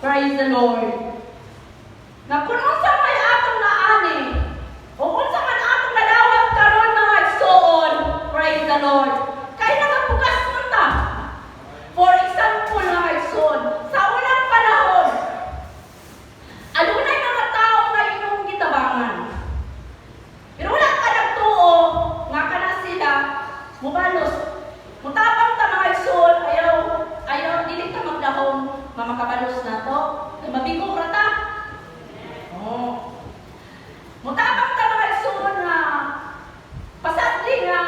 Praise the Lord. Na kung unsa may atong naani, o unsa man atong nadawat karon, mga igsoon, praise the Lord. Kay nagapugas man ta. For example, mga igsoon, sa unang panahon, adunay mga tao nga imong gitabangan. Pero wala ka nagtuo nga kana sila mubalos. Mutabang ta, mga igsoon, ayaw ayaw dili ta magdahom nga makabalos nato. Kay mabigo ra ta. Oh. Mutabang ta, mga igsoon, nga pasadli nga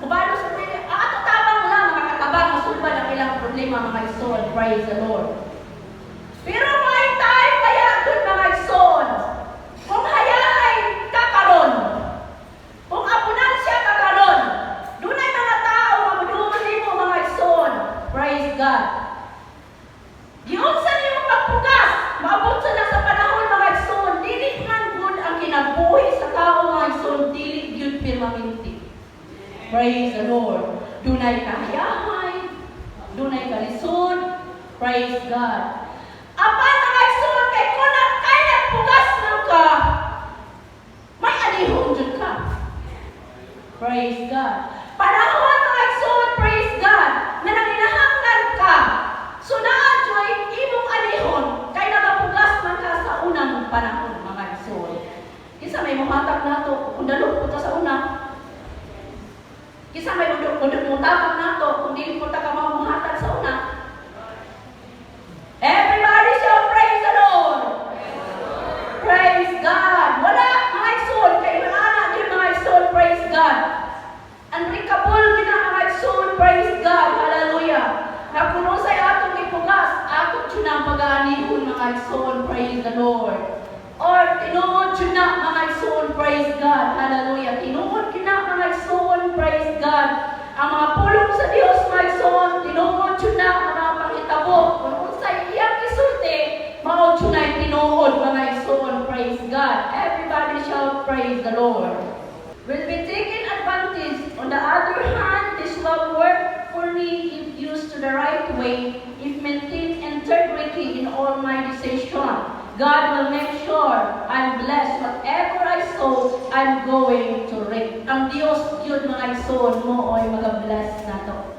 mubalos sa dili. Ah, ato tabang lang nga makatabang masulbad ang ilang problema, mga igsoon. Praise the Lord. Pero may time kaya dun, mga igsoon. Kung hayahay ka karon, kung abundansya ka karon, dunay mga tao nga muduol nimo, mga igsoon. Praise God. Giunsa nimo pagpugas, maabot sa na sa panahon, mga igsoon, dili man gud ang kinabuhi sa tao, mga igsoon, dili gyud permanente. Praise the Lord. Dunay kahayahay, dunay kalisod. Praise God. Apan, mga igsoon, kay kung kay nagpugas man ka, may anihon jud ka. Praise God. Panahon, mga igsoon, praise God, na nanginahanglan ka. So naa juy imong anihon kay nagapugas man ka sa unang panahon, mga igsoon. Kinsa may muhatag nato kung dalok po ta sa una? Kinsa may mutabang nato kung dili po ta ka muhatag sa una? Everybody shout praise the Lord. Praise God. Wala, mga igsoon kay wala na din, mga igsoon, praise God. Unbreakable gina, mga igsoon, praise God. Hallelujah. Na kung unsay atong gipugas, atong jud ang pag-aanihon, mga igsoon, praise the Lord. Or tinuod jud na, mga igsoon, praise God. Hallelujah. Tinuod gyud na, mga igsoon, praise God. Ang mga pulong sa Dios, mga igsoon, tinuod jud na ang mga panghitabo. Kung unsay iyang gisulti, mao jud na tinuod, mga igsoon, praise God. Everybody shout praise the Lord. Will be taken advantage. On the other hand, this will work for me if used to the right way, if maintain integrity in all my decision. God will make sure I'm blessed. Whatever I sow, I'm going to reap. Ang Dios yun, mga igsoon, mao'y magabless nato.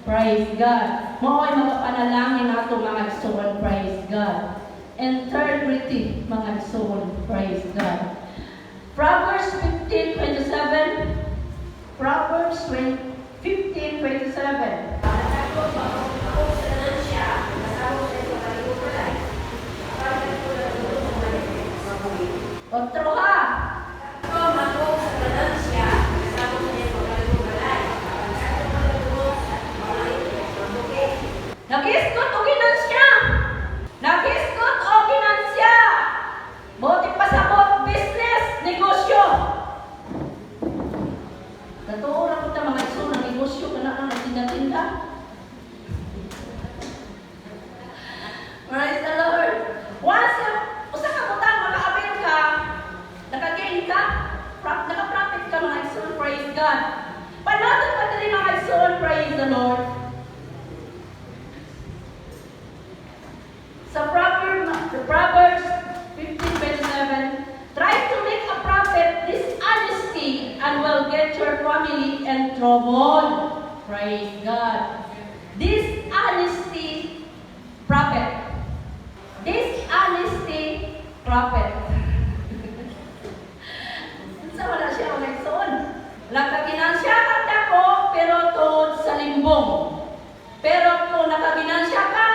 Praise God. Mao'y magapanalangin nato, mga igsoon. Praise God. Integrity, mga igsoon. Praise God. Proverbs 15:27. Proverbs 15:27. Nagtagpo ako sa ganansya, kasama sa iyong balay. Apan ko nagdulong sa mabuhi. Otro ha. Ako ako sa ganansya, kasama sa iyong balay. Apan ko nagdulong sa mabuhi. Nagisgot o ginansya. Nagisgot o ginansya. Buot pasabot, business, negosyo. Totoo ra po ta, mga igsoon, ang negosyo kana ang nagtinda-tinda. Praise the Lord. Once, usa ka butang maka-avail ka, naka-gain ka, naka-profit ka, mga igsoon, praise God. Panaton pa diri, mga igsoon, praise the Lord. Sa Proverbs 15:27, "Try to make a profit dishonesty and will get your family in trouble." Praise God. Dishonesty profit. Dishonesty profit. Unsa wala siya, mga igsoon? Nakaginansya ka dako pero tungod sa limbong. Pero kung nakaginansya ka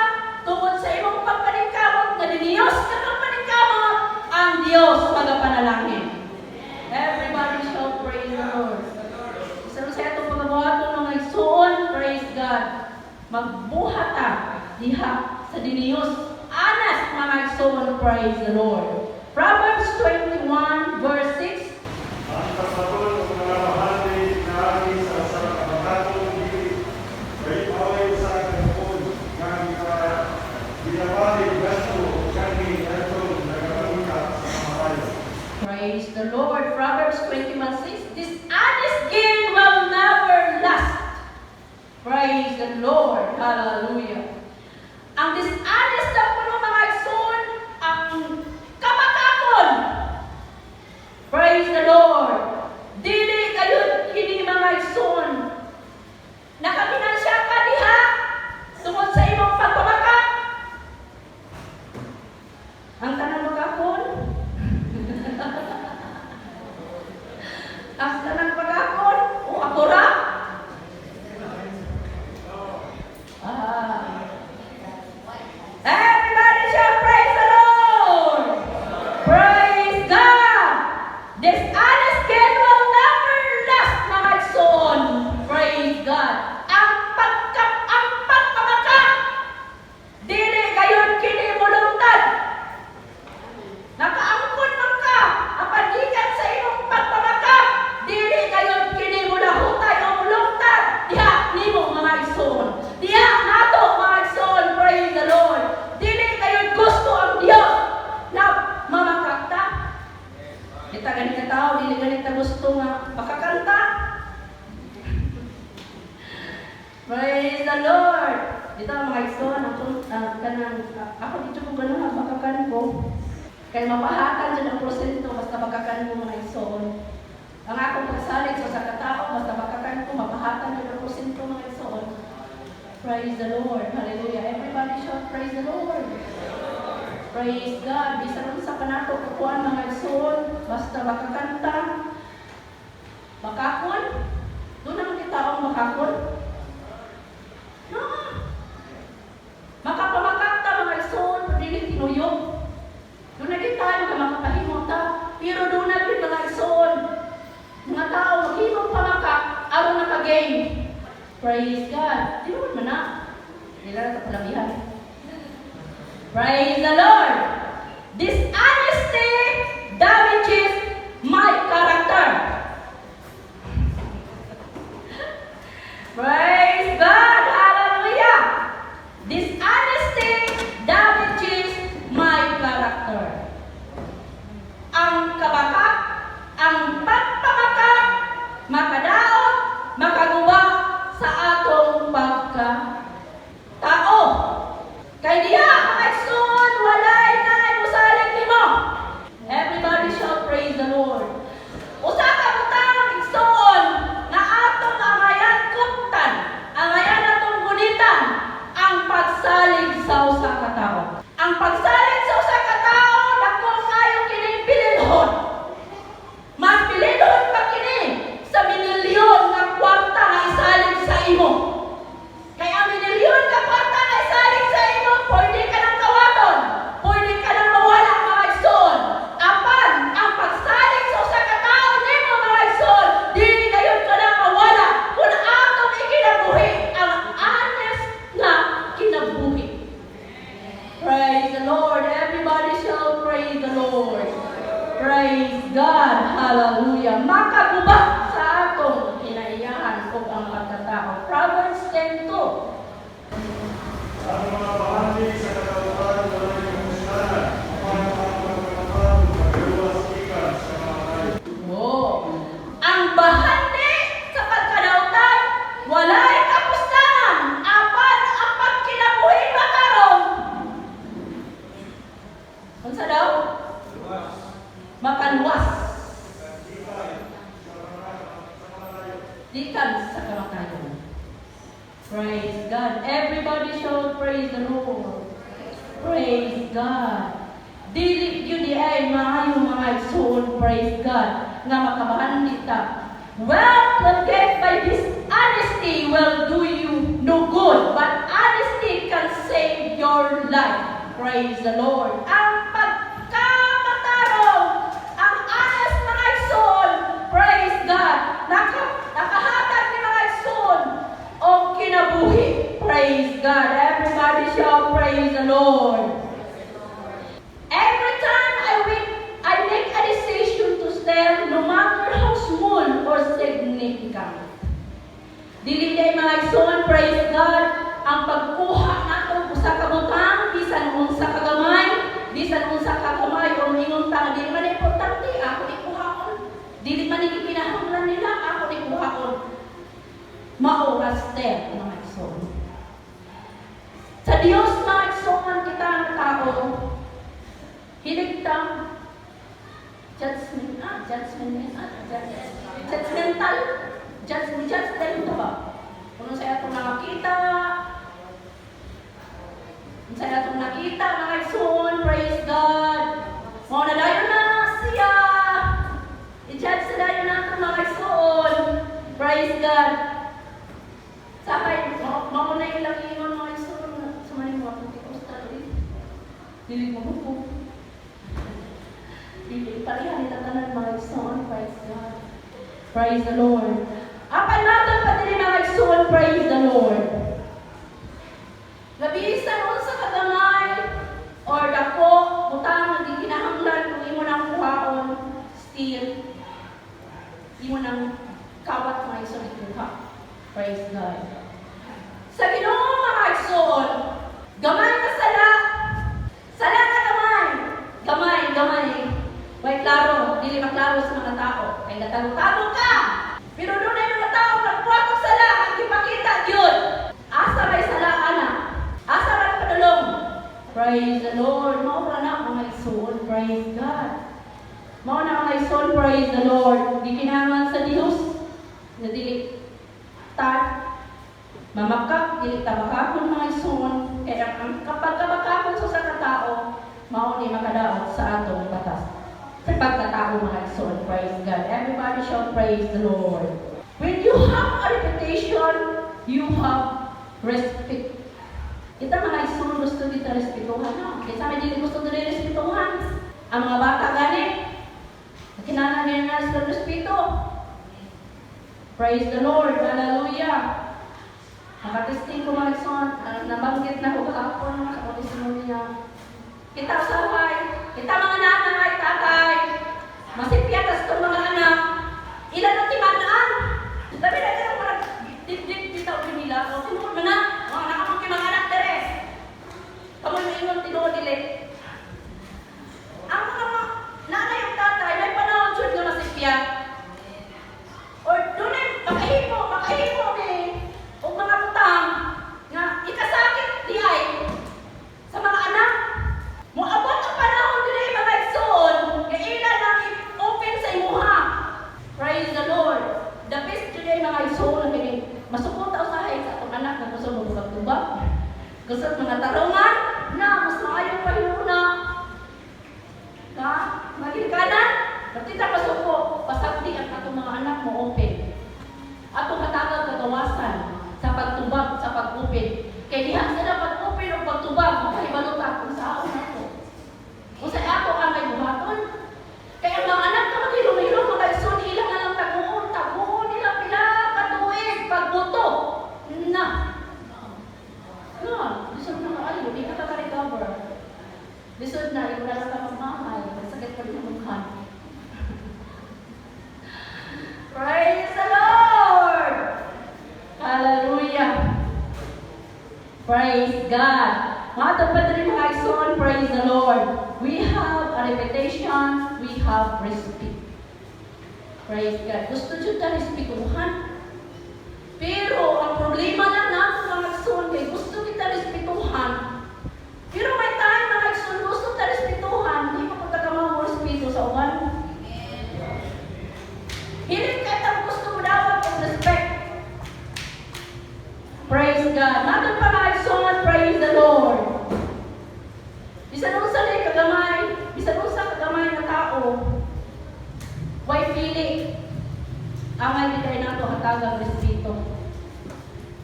tungod sa imong pagpaningkamot nga diniyos ka kang paningkamot, ang Dios magapanalangin. Everybody shout praise the Lord. Sa sa atong pagabuhaton, mga igsoon, praise God. Magbuhat ta diha sa diniyos. Honest, mga igsoon, praise the Lord. Proverbs 21 verse 6. Ang kasaton ug mga bahandi naagi sa usa ka kabatatong dili kay mao'y usa ka gapon nga ginabali gasto kani adtong nagapangita sa kamatayon. Praise the Lord. Proverbs 21:6. Dishonest gain will never last. Praise the Lord. Hallelujah. Ang dishonest daw kuno, mga Dito ang mga igsoon, ang kanang, ako dito ko ganahan, bakakan ko. Kay mapahatan dyan ang porsyento, basta bakakan ko, mga igsoon. Ang akong pagsalig sa usa ka tao, basta bakakan ko, mapahatan dyan ang porsyento, mga igsoon. Praise the Lord. Hallelujah. Everybody shout, "Praise the Lord." Praise God. Bisan unsa pa nato kakuan, mga igsoon, basta makakanta, bakakon. Doon naman kita ang bakakon. No. Makapamakakta, mga igsoon, dili tinuyok. Doon na gid tayo ka makapahimo ta. Pero doon na gid, mga igsoon, mga tao maghimong pamakak aron naka-gain. Praise God. Tinuod man na. Dili na ta palabihan. Praise the Lord. Dishonesty damages my character. Praise God. Hallelujah. Dishonesty damages my character. Ang kabakak, ang pagpamakak, makadaot, makaguba sa atong pagka tao. Kay diha, mga igsoon, walay naay musalig nimo. Everybody shout, "Praise the Lord." Usa ka butang, igsoon, nga atong angayan kuptan, angayan atong gunitan, ang pagsalig sa usa ka tawo. Ang pagsalig sa usa ka tawo, dako kayo kining bilinhon. Mas bilinhon pa kini sa minilyon nga kwarta nga isalig sa imo. Kay ang minilyon nga kwarta nga isalig sa imo, pwede ka nang kawaton, pwede ka nang mawala, mga igsoon. Apan ang pagsalig sa usa ka tawo nimo, mga igsoon, dili gayud ka na mawala kung atong ikinabuhi ang honest nga kinabuhi. Praise the Lord. Everybody shall praise the Lord. Praise God. Hallelujah. Makaguba sa atong kinaiyahan ug ang pagkatao. Proverbs 10:2. Ang mga bahandi sa kadautan walay kapuslanan, apan ang pagkatapat magaluwas gikan sa kamatayon. Oh. Ang bahandi sa pagkadautan, walay kapuslanan, apan ang pagkinabuhi matarong, unsa daw? Makaluwas. Gikan sa kamatayon. Praise God. Everybody shout, "Praise the Lord." Praise God. Dili gyud di ay maayo, mga igsoon, praise God, nga makabahandi ta. Wealth will get by dishonesty will do you no good, but honesty can save your life. Praise the Lord. Ang pagkamatarong, ang honest, mga igsoon, praise God, nakahatag ni, mga igsoon, og kinabuhi. Praise God. Everybody shout, "Praise the Lord." Every time I make a decision to steal, no matter how small or significant. Dili day, mga igsoon, praise God, ang pagkuha nato usa ka butang, bisan unsa ka gamay, bisan unsa ka gamay, o ingon ta nga dili man importante, ako ni kuhaon. Dili man ni kinahanglan nila, ako ni kuhaon. Mao ra steal, mga igsoon. Sa Dios, mga igsoon, kita ang tao, hiligtang judgment, judgment, judgmental, judge, judge tayo ito ba? Kung sa atong nakakita, kung sa atong nakita, mga igsoon, praise God, mao na dayon na siya. I-judge sa dayon nato, mga igsoon, praise God. Sakay, mao na ilang ingon, mga igsoon, sa mga mga Pentecostal, eh. Dili mo mo. Dili, pareha nila tanan, mga igsoon, praise God. Praise the Lord. Apan naton pa dili, mga igsoon, praise the Lord. Labisan unsa ka gamay or dako, butang nga gikinahanglan kung imo nang kuhaon, steal, imo nang kawat, mga igsoon, ikuha. Praise God. Sa Ginoo, mga igsoon, gamay nga sala, sala nga gamay, gamay, gamay. Way klaro, dili maklaro sa mga tao. Kay natago-tago ka. Pero doon ay mga tao nagbuhat og sala, ang gipakita gyud. Asa may sala ana? Praise the Lord. Mao na, mga igsoon, praise God. Mao na, mga igsoon, praise the Lord. Gikinahanglan sa Dios na dili ta mamakak, dili ta makakon, mga igsoon, kay ang kapag kamakakon sa usa ka tao, mao ni makadaot sa atong batas. Sa pagkatao, mga igsoon, praise God. Everybody shall praise the Lord. When you have a reputation, you have respect. Kita, mga igsoon, gusto kita respetuhan, no? Kinsa may dili gusto dili respetuhan? Ang mga bata gani, kinahanglan nila nga sila respeto. Praise the Lord. Hallelujah. Nakatesting ko, mga igsoon, nabanggit na ko kahapon sa testimony niya. Kita usahay, kita mga nanay, tatay, masipya tas itong mga anak, ilan ang timan-an? Labi na kaya parang dibdib bitaw nila, o tinuod man na, mga anak mo mga anak dere. Kamu ingon tinuod dili. Ang mga nanay ug tatay, may panahon jud nga masipya. Or dunay makahimo ni og mga butang nga ikasakit di ay sa mga anak. Moabot ang panahon dinhi, mga igsoon, nga ila nang i-open sa imuha. Praise the Lord. The best today, mga igsoon, kini masukot ta usahay sa atong anak nga gusto mo tubag. Gusto mga tarungan na mas maayo pa na. Ka, magilikanan, pati ta masuko, pasagdi ang atong mga anak mo open. Atong hatagag kagawasan sa pagtubag, sa pag-open. Kay diha sila pag-open o pagtubag, makahibalo ta kung saon ato. Kung sa ato ang may buhaton. Kay ang mga anak na maghilom-hilom, mga igsoon, ilang na lang taguon, taguon nila pila ka tuig pagbuto. Na. Na, lisod na kaayo, di ka ka-recover. Lisod na, ikaw na lang ka magmahay, sakit pa rin ang mukha. Praise the Lord! Hallelujah! Praise God! Mga pa rin, mga igsoon, praise the Lord. We have a reputation, we have respect. Praise God. Gusto jud ta respetuhan. Pero ang problema lang nato, mga igsoon, kay gusto kita respetuhan. Pero may time, mga igsoon, gusto ta respetuhan, di pa punta ka mga respeto sa uban. Hilit kay tang gusto mo dawat og respect. Praise God. Matod pa, mga igsoon, praise the Lord. Bisan unsa ni kagamay, bisan unsa kagamay nga tao, way pili. Angay di kay nato hatagang respeto.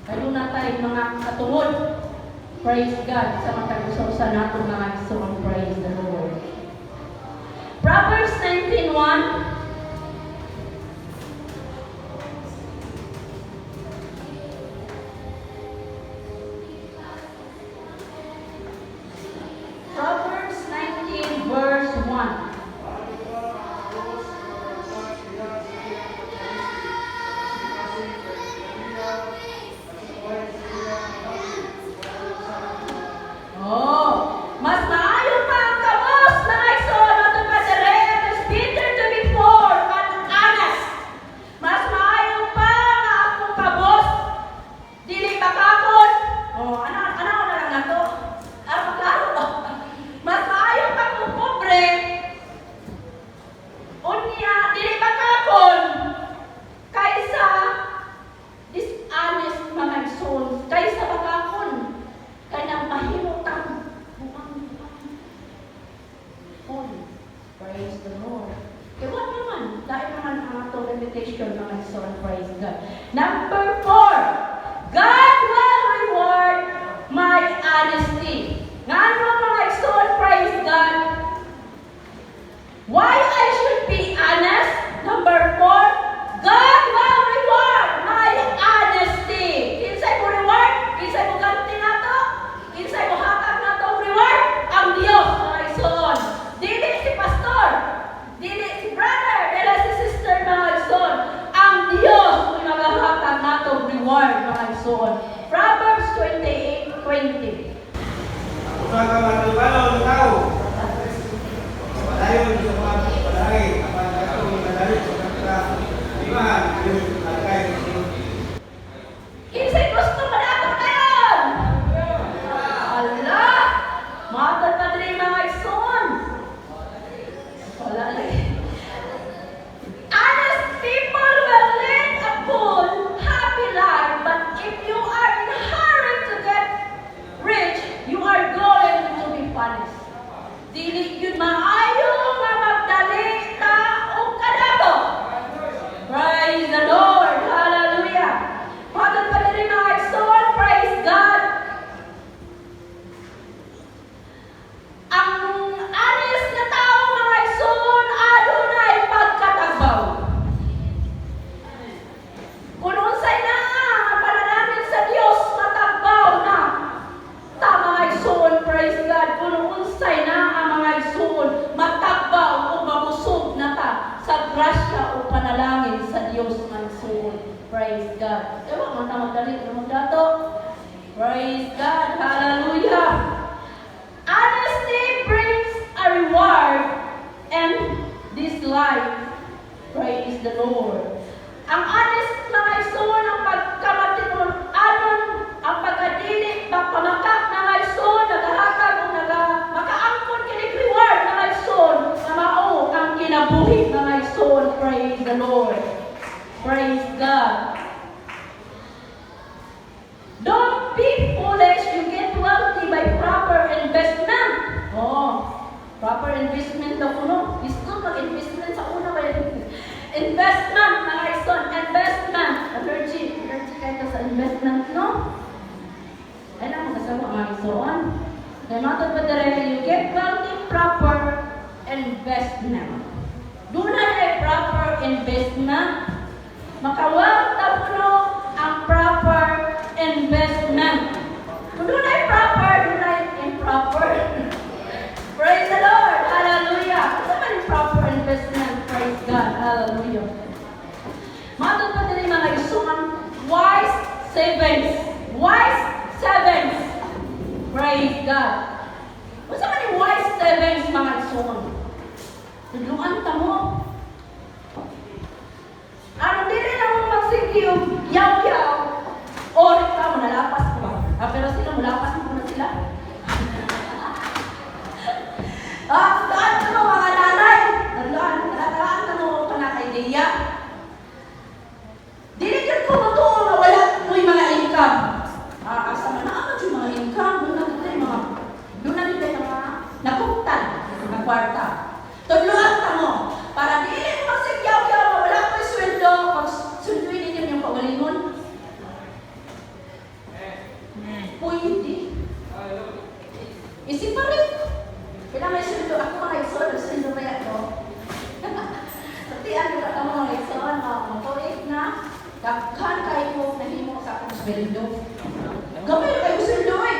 Kayo na tay mga katungod. Praise God sa matag usa-usa nato, mga igsoon, praise the Lord. Proverbs 19:1. Proverbs 19 verse 1. Maayo pa ang kabos nga mabagsak diha sa iyang pagkalisik sa kasing-kasing kay kaniya nasupay sa iyang kamati ug batok sa atubangan. Oh, mas maayo pa ang kabos, mga igsoon, ato pa sa it is better to be poor and honest. Mas maayo pa nga akong kabos, dili makakon. Oh, ano ano na lang nato? Aron maklaro ba? Mas maayo pa kung pobre, unya dili makakon kaysa dishonest, mga igsoon, kaysa makakon kanang mahimutang buang buang. On. Praise the Lord. Kaya what naman, dahil naman ang atong limitation, mga igsoon, praise God. Number 4, God will reward my honesty. Ngano, mga igsoon, praise God? Why I should be honest? Number 4, God will reward my honesty. Kinsay mo reward? Kinsay mo ganti nato? Kinsay mo hatag nato og reward? Ang Dios, mga igsoon. Dili si pastor, dili si brother, dili si sister, mga igsoon. Ang Dios mo magahatag nato. Matod pa diri, mga igsoon. Wala lagi. Honest people will lead a full, happy life, but if you are in a hurry to get rich, you are going to be punished. Dili gyud maayo nga magdali ta og kadato. Praise the Lord. Hallelujah. Matod pa diri, mga igsoon, praise God. Ang honest na tao, mga igsoon, adunay pagkatagbaw. Kung unsay naa nga panalangin sa Dios, matagbaw na ta, mga igsoon, praise God. Kung unsay naa, mga igsoon, matagbaw o mabusog na ta sa grasya o panalangin sa Dios, mga igsoon. Praise God. Ewa man ta magdali ng magdato. Praise God. Hallelujah. Honesty brings a reward in this life. Praise the Lord. Ang honest, mga igsoon, ang pagkamatinuod-anon, ang pagkadili pamakak, mga igsoon, nagahatag o naga makaangkon kinig reward, mga igsoon, nga mao ang kinabuhi, mga igsoon. Praise the Lord. Praise God. Don't be foolish. You get wealthy by proper investment. Oh, proper investment daw kuno. Gusto mag-investment sa una ba yun? Investment, mga igsoon. Investment. Energy. Energy kayo sa investment, no? Ay lang, kasama, mga igsoon. Kaya matod pa dire, you get wealthy proper investment. Doon na proper investment. Maka-wealth ta kuno ang proper investment. Kung doon ay proper, doon ay improper. Praise the Lord! Hallelujah! Ano man yung proper investment? Praise God! Hallelujah! Matod pa din mga igsoon, wise savings. Wise savings. Praise God. Unsa man yung wise savings, mga igsoon? Tudluan ta mo. Ano, dili na mo magsige og yaw-yaw or ka mo nalapas ko ba? Ah, pero sila mulapas mo na sila. Ah, tudluan ta mo, mga nanay. Tudluan, talaan ta mo kanang idea. Dili gyud ko motuo nga wala mo'y mga income. Ah, asa man naa man yung mga income, doon na dito mga napungtan, mga kwarta. Tudluan ta mo para dili mo magsigyaw-yaw nga wala ko'y sweldo, pag sweldoin ninyo yung kaugalingon. Pwede. Isip pa rin. Kailangan may sweldo. Ako, mga igsoon, sweldo ba ako? Satian ko ka mga igsoon, mga matuig na, daghan kayo ko nahimo sa akong sweldo. Gamay na kayo sweldo eh.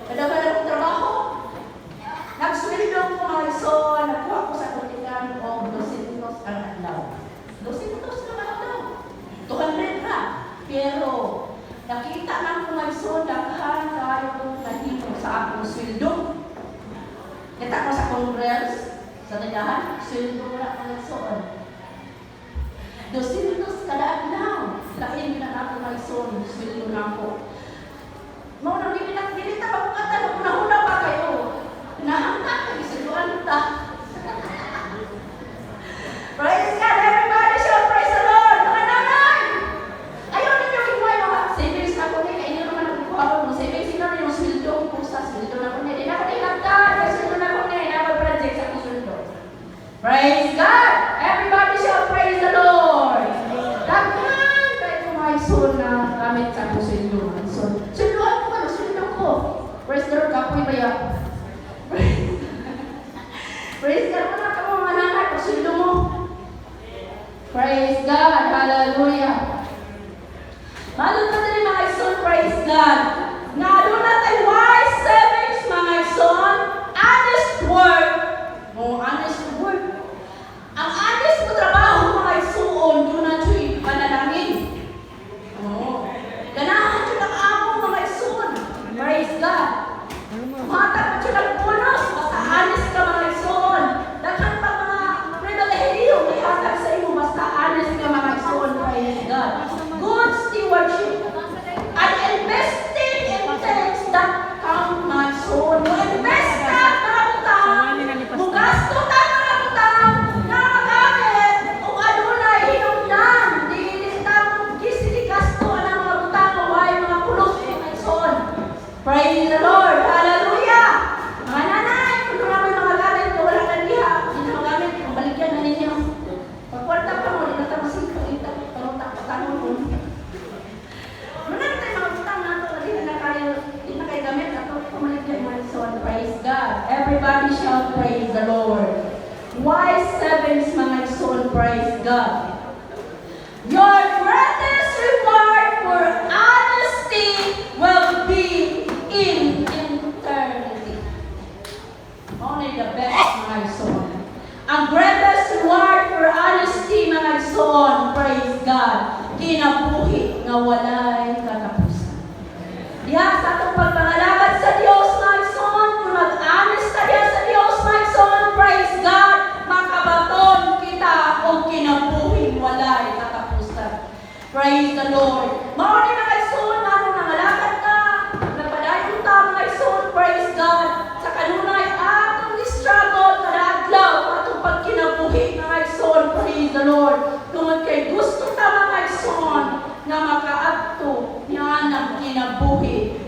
Kadaghan akong trabaho. Nagsweldo ko, mga igsoon, nagkuha ko sa kutikan og 200 ang adlaw. 200 na ang adlaw. 200 ra. Pero nakita na ko, mga igsoon, daghan kayo ko nahimo sa akong sweldo. Kita ko sa akong reels, sa tindahan, sweldo ko na, mga igsoon. 200 kada adlaw. Lain na ako, mga igsoon, sweldo na ako. Mao nang dili na dili ta mabukatan, una-una pa kayo. Nahangka kay gisweldoan ta. Praise God, everybody shout praise the Lord. Mga nanay! Ayaw ninyo kinuha mga savings na ko ni, kay inyo naman nagkukuha ko mo savings inyo na yung sweldo ko sa sweldo na ko ni. Di na ko ni hagdan, kay sweldo na ko ni, na ako project sa akong sweldo. Praise God! Everybody shout praise the Lord! Daghan kay ko mga igsoon na gamit sa akong sweldo. So, sweldoan ko ano, sweldo ko. Praise the Lord, kapoy. Everybody shout, "Praise the Lord." Wise sevens, mga igsoon, praise God. Your greatest reward for honesty will be in eternity. Only the best, mga igsoon. Ang greatest reward for honesty, mga igsoon, praise God, kinabuhi nga walay katapusan. Diha sa atong pagpangalagad sa Dios, mga igsoon, kung mag-honest ta diha sa Dios, mga igsoon, praise God, makabaton kita og kinabuhi walay katapusan. Praise the Lord. Mao ni, mga igsoon, nganong nangalagad ka, nagpadayon ta, mga igsoon, praise God, sa kanunay atong struggle kada adlaw, atong pagkinabuhi, mga igsoon, praise the Lord. Tungod kay gusto ta, mga igsoon, nga makaadto niya ng kinabuhi.